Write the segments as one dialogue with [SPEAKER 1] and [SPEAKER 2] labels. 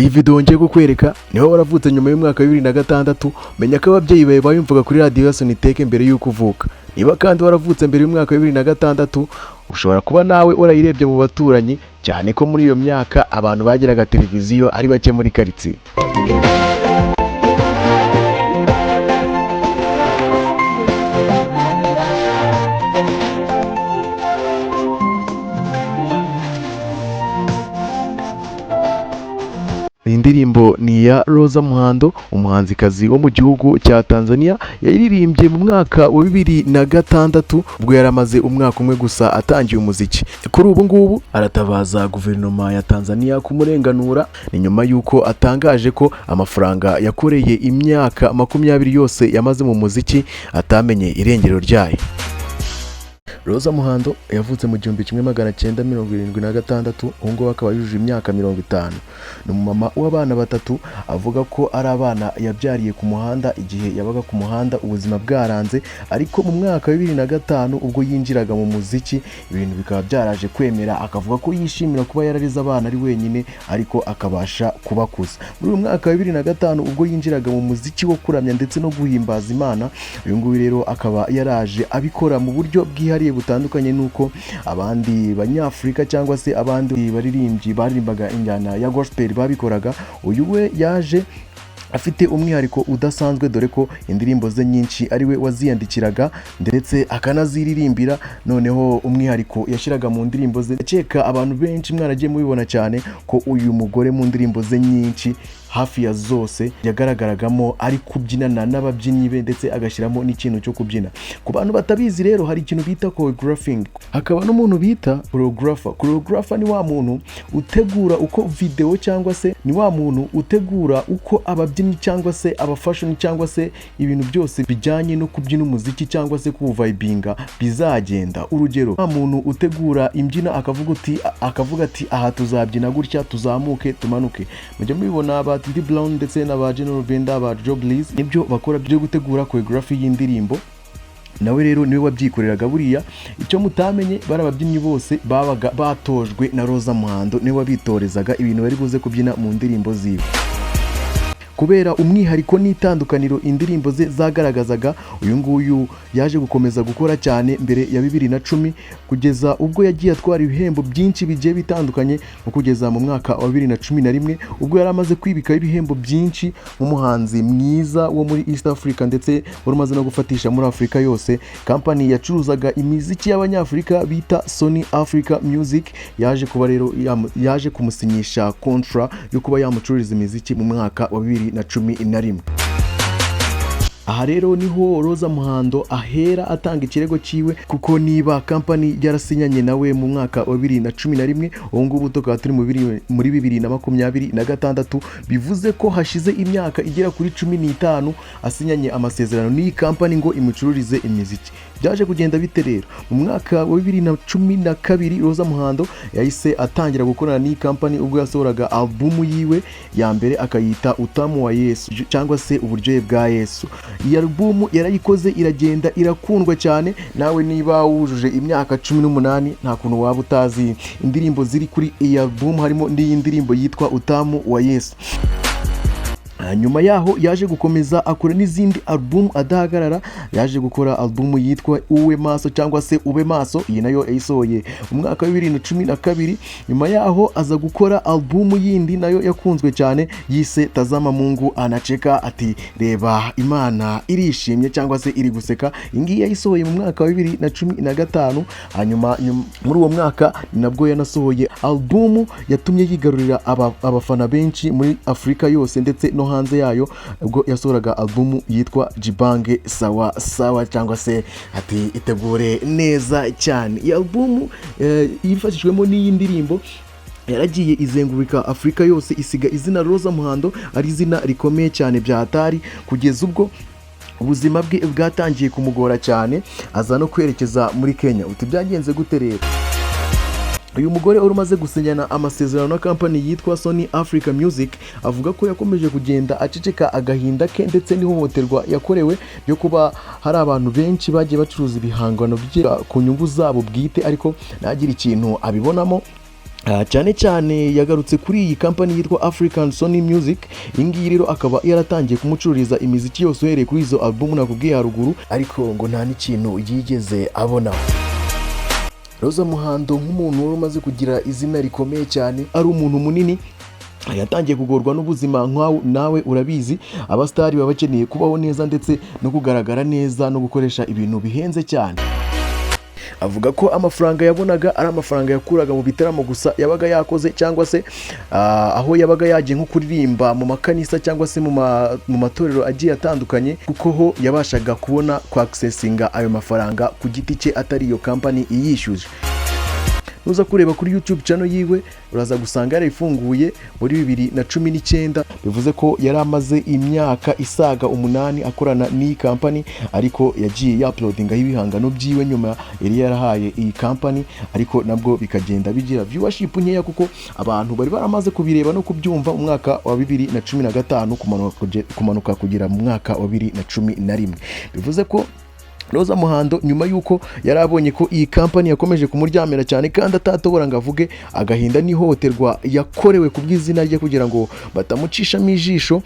[SPEAKER 1] Iyi video ngiye kukwereka, niba waravutse nyuma y'umwaka wa 2006, menya ko ababyeyi bawe bayumvaga kuri radiyo ya Sonitec mbere y'uko uvuka. Niba kandi waravutse mbere y'umwaka wa 2006, ushobora kuba nawe warayirebye mu baturanyi, cyane ko muri iyo myaka abantu bagiraga televiziyo ari bake muri karitsiye. Iyi ndirimbo ni iya Roza Muhando, umuhanzikazi wo mu gihugu cya Tanzania. Yayiririmbye mu mwaka wa 2006, ubwo yari amaze umwaka umwe gusa atangiye umuziki. Kuri ubu ngubu aratabaza guverinoma ya Tanzania kumurenganura. Ni nyuma y'uko atangaje ko amafaranga yakoreye imyaka 20 yose yamaze mu muziki atamenye irengero ryayo. Roza Muhando yavutse mu 1976, ubu ngubu akaba yujuje imyaka 50. Ni umumama w'abana batatu, avuga ko ari abana yabyariye ku muhanda igihe yabaga ku muhanda ubuzima bwaranze, ariko mu mwaka wa 2005 ubwo yinjiraga mu muziki ibintu bikaba byaraje kwemera, akavuga ko yishimira kuba yarareze abana ari wenyine ariko akabasha kubakuza. Muri uyu mwaka wa 2005 ubwo yinjiraga mu muziki wo kuramya ndetse no guhimbaza Imana, uyu nguyu rero akaba yaraje abikora mu buryo bwihariye butandukanye n'uko abandi banyafurika cyangwa se abandi baririmbyi baririmbaga injyana ya gospel babikoraga. Uyu we yaje afite umwihariko udasanzwe, dore ko indirimbo ze nyinshi ari we waziyandikiraga ndetse akanaziririmbira. Noneho umwihariko yashyiraga mu ndirimbo ze, ndakeka abantu benshi mwaragiye mubibona cyane ko uyu mugore mu ndirimbo ze nyinshi hafi ya zose yagaragaragamo ari kubyinana n'ababyinnyi be, ndetse agashyiramo n'ikintu cyo kubyina. Ku bantu batabizi rero, hari ikintu bita choreographing, hakaba n'umuntu bita choreographer. Choreographer ni wa muntu utegura uko video, cyangwa se ni wa muntu utegura uko ababyinnyi cyangwa se abafashion cyangwa se ibintu byose bijyanye no kubyina umuziki cyangwa se kuwuvibinga bizagenda. Urugero, wa muntu utegura imbyino akavuga ati: "Aha tuzabyina gutya, tuzamuke, tumanuke." Mujya mubibona ba Titi Brown ndetse na ba General Benda, ba Joe Bliss, nibyo bakora byo gutegura choreography y'indirimbo. Nawe rero niwe wabyikoreraga. Buriya icyo mutamenye, bari ababyinnyi bose babaga batojwe na Roza Muhando, niwe wabitorezaga ibintu bari buze kubyina mu ndirimbo ziwe. Kubera umwihariko n'itandukaniro indirimbo ze zagaragazaga, uyu nguyu yaje gukomeza gukora cyane mbere ya 2010, kugeza ubwo yagiye atwara ibihembo byinshi bigiye bitandukanye, nko kugeza mu mwaka wa 2011 ubwo yari amaze kwibikaho ibihembo byinshi nk'umuhanzi mwiza wo muri East Africa, ndetse wari umaze no gufatisha muri Afurika yose. Kampani yacuruzaga imiziki y'abanyafurika bita Sony Africa Music yaje kuba rero yaje kumusinyisha contrat yo kuba yamucururiza imiziki mu mwaka wa 2011. Aha rero niho Roza Muhando ahera atanga ikirego cyiwe, kuko niba kampani yarasinyanye nawe mu mwaka wa 2011, ubu ngubu tukaba turi muri 2026, bivuze ko hashize imyaka igera kuri 15 asinyanye amasezerano n'iyi kampani ngo imucururize imiziki. Byaje kugenda bite rero? Mu mwaka wa 2012 Roza Muhando yahise atangira gukorana n'iyi kampani, ubwo yasohoraga alubumu yiwe ya mbere akayita Utamu wa Yesu cyangwa se Uburyohe bwa Yesu. Iyi alubumu yarayikoze, iragenda irakundwa cyane. Nawe niba wujuje imyaka 18, nta kuntu waba utazi indirimbo ziri kuri iyi alubumu, harimo n'iyi ndirimbo yitwa Utamu wa Yesu. Nyuma yaho yaje gukomeza akora n'izindi album adahagarara. Yaje gukora album yitwa Uwe Maso cyangwa se Ube Maso, iyi nayo yayisohoye mu mwaka wa 2012. Nyuma yaho aza gukora album yindi nayo yakunzwe cyane yise Tazama Mungu Anacheka, ati "Reba Imana irishimye" cyangwa se iri guseka. Iyi ngiyi yayisohoye mu mwaka wa 2015. Hanyuma muri uwo mwaka ni nabwo yanasohoye album yatumye yigarurira abafana benshi muri Afurika yose ndetse no hanze yayo, ubwo yasohoraga album yitwa Jipange Sawa Sawa cyangwa se ati "Itegure neza cyane". Iyi album yifashishwemo n'iyi ndirimbo yaragiye izengurika Afurika yose, isiga izina Roza Muhando ari izina rikomeye cyane bya hatari, kugeza ubwo ubuzima bwe bwatangiye kumugora cyane, aza no kwerekeza muri Kenya. Uti byagenze gute rero? Uyu mugore wari umaze gusinyana amasezerano na kampani yitwa Sony Africa Music avuga ko yakomeje kugenda aceceka agahinda ke ndetse n'ihohoterwa yakorewe ryo kuba hari abantu benshi bagiye bacuruza ibihangano bye ku nyungu zabo bwite, ariko ntagire ikintu abibonamo. Cyane cyane yagarutse kuri iyi kampani yitwa African Sony Music. Iyi ngiyi rero akaba yaratangiye kumucururiza imiziki yose uhereye kuri izo album nakubwiye haruguru, ariko ngo nta n'ikintu yigeze abonaho. Roza Muhando, nk'umuntu wari umaze kugira izina rikomeye cyane, ari umuntu munini, yatangiye kugorwa n'ubuzima. Nkawe nawe urabizi, abasitari baba bakeneye kubaho neza ndetse no kugaragara neza no gukoresha ibintu bihenze cyane. Avuga ko amafaranga yabonaga ari amafaranga yakuraga mu bitaramo gusa yabaga yakoze, cyangwa se aho yabaga yagiye nko kuririmba mu makanisa cyangwa se mu matorero agiye atandukanye, kuko ho yabashaga kubona kwakisesinga ayo mafaranga ku giti cye, atari iyo kampani iyishyuje. Nuza kureba kuri YouTube channel yiwe, uraza gusanga yarayifunguye muri 2019, bivuze ko yari amaze imyaka isaga 8 akorana n'iyi kampani, ariko yagiye yaploadingaho ibihangano byiwe nyuma yari yarahaye iyi kampani, ariko nabwo bikagenda bigira viewership nkeya, kuko abantu bari baramaze kubireba no kubyumva mu mwaka wa 2015 kumanuka kugera mu mwaka wa 2011. Bivuze ko Roza Muhando, nyuma y'uko yari abonye ko iyi kampani yakomeje kumuryamira cyane kandi atatobora ngo avuge agahinda n'ihohoterwa yakorewe ku bw'izina rye kugira ngo batamucishamo ijisho,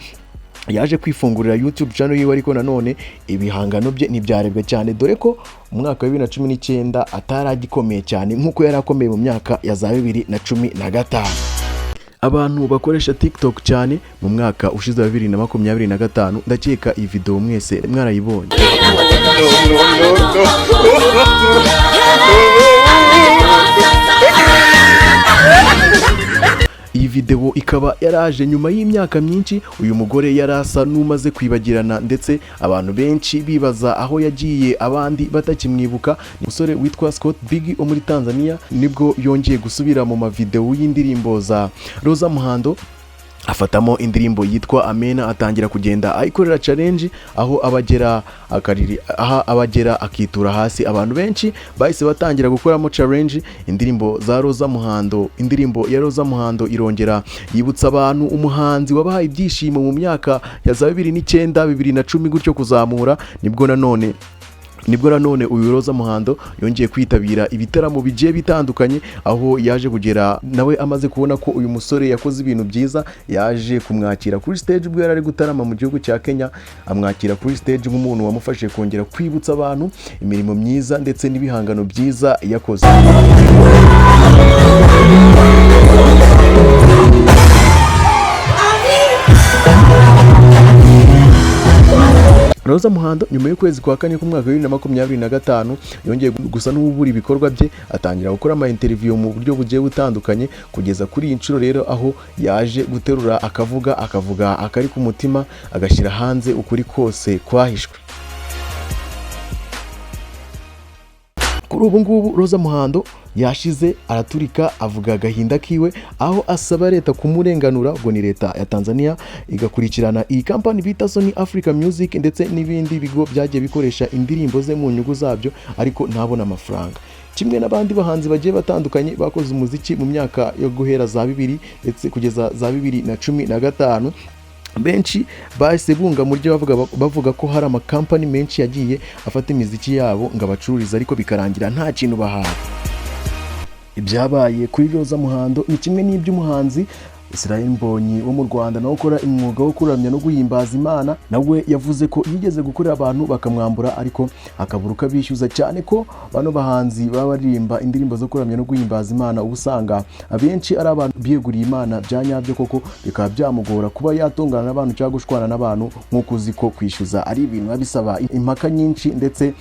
[SPEAKER 1] yaje kwifungurira YouTube channel yiwe, ariko nanone ibihangano bye ntibyarebwa cyane, dore ko mu mwaka wa 2019 atari agikomeye cyane nk'uko yari akomeye mu myaka ya za 2015. Abantu bakoresha TikTok cyane, mu mwaka ushize wa 2025, ndakeka iyi video mwese mwarayibonye.
[SPEAKER 2] No, no, no.
[SPEAKER 1] Iyi video ikaba yaraje nyuma y'imyaka myinshi uyu mugore yari asa n'umaze kwibagirana, ndetse abantu benshi bibaza aho yagiye, abandi batakimwibuka. Umusore witwa Scott Big wo muri Tanzania nibwo yongeye gusubira mu mavideo y'indirimbo za Roza Muhando, afatamo indirimbo yitwa Amena, atangira kugenda ayikorera challenge, aho abagera akariri, aha abagera akitura hasi. Abantu benshi bahise batangira gukoramo challenge indirimbo za Roza Muhando. Indirimbo ya Roza Muhando irongera yibutsa abantu umuhanzi wabahaye ibyishimo mu myaka ya za 2009, 2010 gutyo kuzamura. Nibwo nanone uyu Roza Muhando yongeye kwitabira ibitaramo bigiye bitandukanye, aho yaje kugera nawe amaze kubona ko uyu musore yakoze ibintu byiza, yaje kumwakira kuri stage ubwo yari ari gutarama mu gihugu cya Kenya, amwakira kuri stage nk'umuntu wamufashije kongera kwibutsa abantu imirimo myiza ndetse n'ibihangano byiza yakoze. Roza Muhando, nyuma y'ukwezi kwa kane k'umwaka wa 2025, yongeye gusa n'ubura ibikorwa bye, atangira gukora ama interview mu buryo bugiye butandukanye, kugeza kuri iyi nshuro rero aho yaje guterura akavuga akari ku mutima, agashyira hanze ukuri kose kwahishwe. Kuri ubu ngubu Roza Muhando yashize araturika, avuga agahinda kiwe, aho asaba leta kumurenganura, ubwo ni leta ya Tanzania, igakurikirana iyi kampani bita Sony Africa Music ndetse n'ibindi bigo byagiye bikoresha indirimbo ze mu nyungu zabyo ariko ntabone amafaranga, kimwe n'abandi bahanzi bagiye batandukanye bakoze umuziki mu myaka yo guhera za 2000 ndetse kugeza za 2015. Benshi bahise bunga mu ryo bavuga ko hari amakampani menshi yagiye afata imiziki yabo ngo abacururize, ariko bikarangira nta kintu bahawe. Ibyabaye kuri Roza Muhando ni kimwe n'iby'umuhanzi Israel Mbonyi wo mu Rwanda, nawe ukora umwuga wo kuramya no guhimbaza Imana. Nawe yavuze ko yigeze gukorera abantu bakamwambura, ariko akabura uko abishyuza, cyane ko bano bahanzi baba baririmba indirimbo zo kuramya no guhimbaza Imana uba usanga abenshi ari abantu biyeguriye Imana bya nyabyo koko, bikaba byamugora kuba yatungana n'abantu cyangwa gushwana n'abantu, nk'uko uzi ko kwishyuza ari ibintu biba bisaba impaka nyinshi ndetse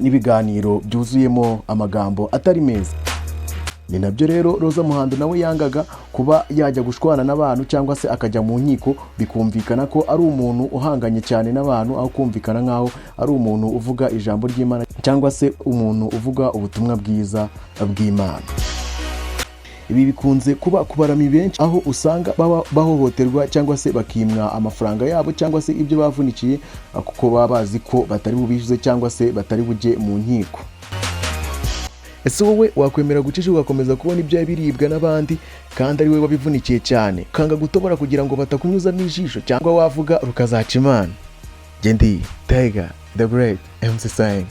[SPEAKER 1] n'ibiganiro byuzuyemo amagambo atari meza. Ni nabyo rero Roza Muhando nawe yangaga kuba yajya gushwana n'abantu cyangwa se akajya mu nkiko, bikumvikana ko ari umuntu uhanganye cyane n'abantu, aho kumvikana nk'aho ari umuntu uvuga ijambo ry'Imana cyangwa se umuntu uvuga ubutumwa bwiza bw'Imana. Ibi bikunze kuba ku baramyi benshi, aho usanga baba bahohoterwa cyangwa se bakimwa amafaranga yabo cyangwa se ibyo bavunikiye, kuko baba bazi ko batari bubishyuze cyangwa se batari bujye mu nkiko. Ese wowe wakwemera gucisha ugakomeza kubona ibyawe biribwa n'abandi kandi ari wowe wabivunikiye cyane, ukanga gutobora kugira ngo batakunyuzamo ijisho, cyangwa wavuga rukazaca Imana? Njye ndi Tiger the Great MC Sang.